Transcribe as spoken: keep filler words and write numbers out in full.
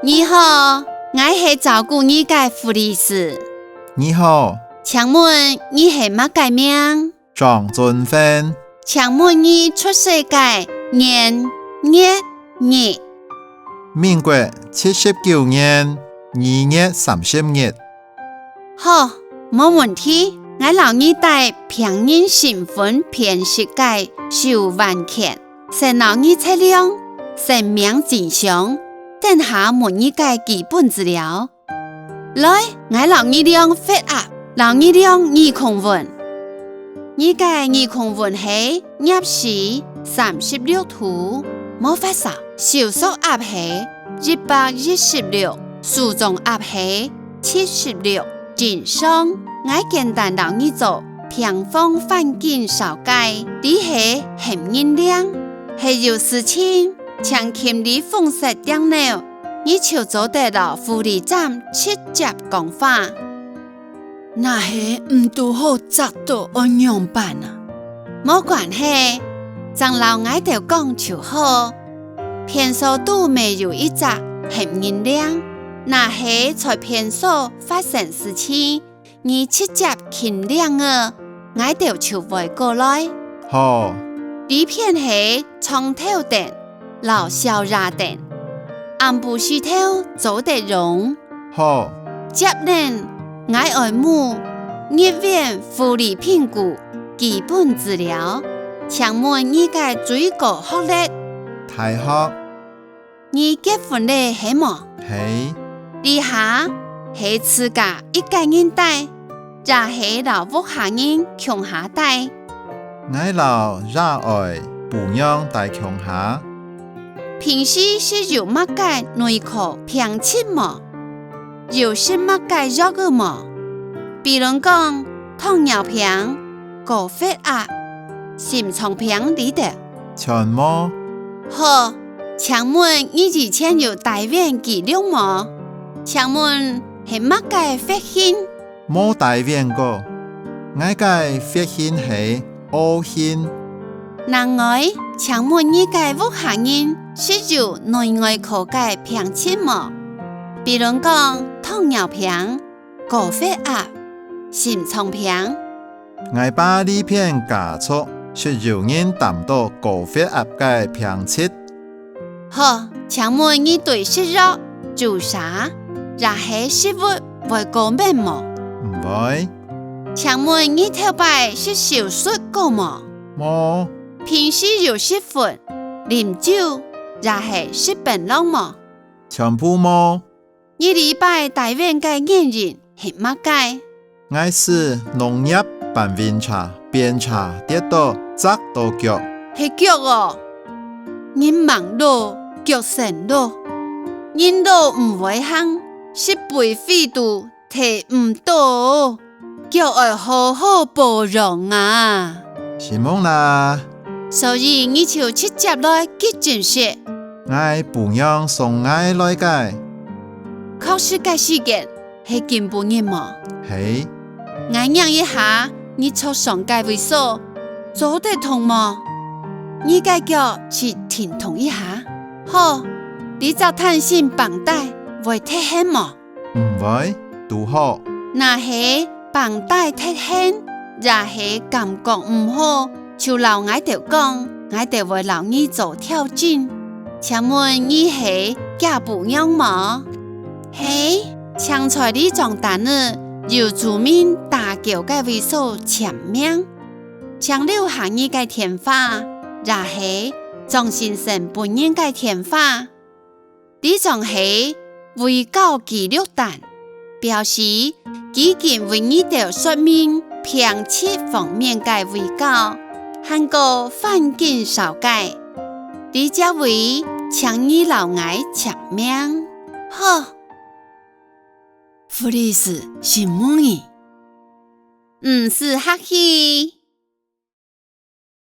你好，𠊎係照顧你个護理師。你好。請問你係麼个名？張俊芬。請問你出世个年、月、日？民國七十九年二月三十日。 好，無問題。𠊎摎你戴病人身分辨識个手環圈，先摎你測量，生命徵象，等下問你个基本資料。來，𠊎摎你量血壓，摎你量耳公溫。你个耳公溫係攝氏三十六度，無發燒。收縮壓係一百一十六，舒張壓係 七十六，正常。𠊎簡單摎你做病房環境紹介，這係喊人鈴。係有事情，請撳這紅色點鈕，你就做得摎護理站直接講話。若係毋堵好，矺著愛仰般啊？無關係，正摎𠊎兜講就好。 便所肚尾有一隻喊人鈴，若係在便所發生事情，你直接撳鈴仔，𠊎兜就會過來。好。這片係床頭燈摎小夜燈，暗晡時頭做得用。 好。接等，𠊎愛問入院護理評估基本資料。請問你个最高學歷？大學。你結婚了係無？係。這下係自家一個人戴，也係摎屋下人共下戴？ 𠊎摎爺哀餔娘戴共下。平時食有麼个內科病疾無？有食麼个藥仔無？比論講糖尿病、高血壓、心臟病這兜。全無。好，請問你以前有戴院紀錄無？請問係麼个血型？ 無戴院過。𠊎个血型係O型。另外，請問你个屋下人食有內外科个病疾無？比論講糖尿病、高血壓、心臟病。𠊎爸這片家族食有人擔著高血壓个病疾。 好，請問你對食藥、注射，也係食物會過敏無？毋會。請問你頭擺食手術過無？無。平時有食薰、啉酒，也係食檳榔無？全部無。 你這擺戴院个原因係麼个？𠊎駛農業搬運車，便車跌倒矺著腳。係腳哦！人吂老，腳先老。人老毋會行，食肥肥肚，提毋著。 腳愛好好保養啊！承蒙啦！所以你就直接來急診室。𠊎餔娘送𠊎來个。確實个時間係今晡日無？係。𠊎䀴一下你著傷个位所，做得動無？你个腳就停動一下。好，這隻彈性繃帶會忒絚無？ 毋會，堵好。若係繃帶忒絚，也係感覺毋好，就摎𠊎兜講，𠊎兜會摎你做調整。請問你係厥餔娘無？係，請在這張單仔有註明打勾个位所簽名。請留下你个電話，也係張先生本人个電話。 這張係衛教記錄單，表示佢已經為你兜說明病疾方面个衛教，還過環境紹介。這隻位請你摎𠊎簽名。好。護理師承蒙你。毋使客氣。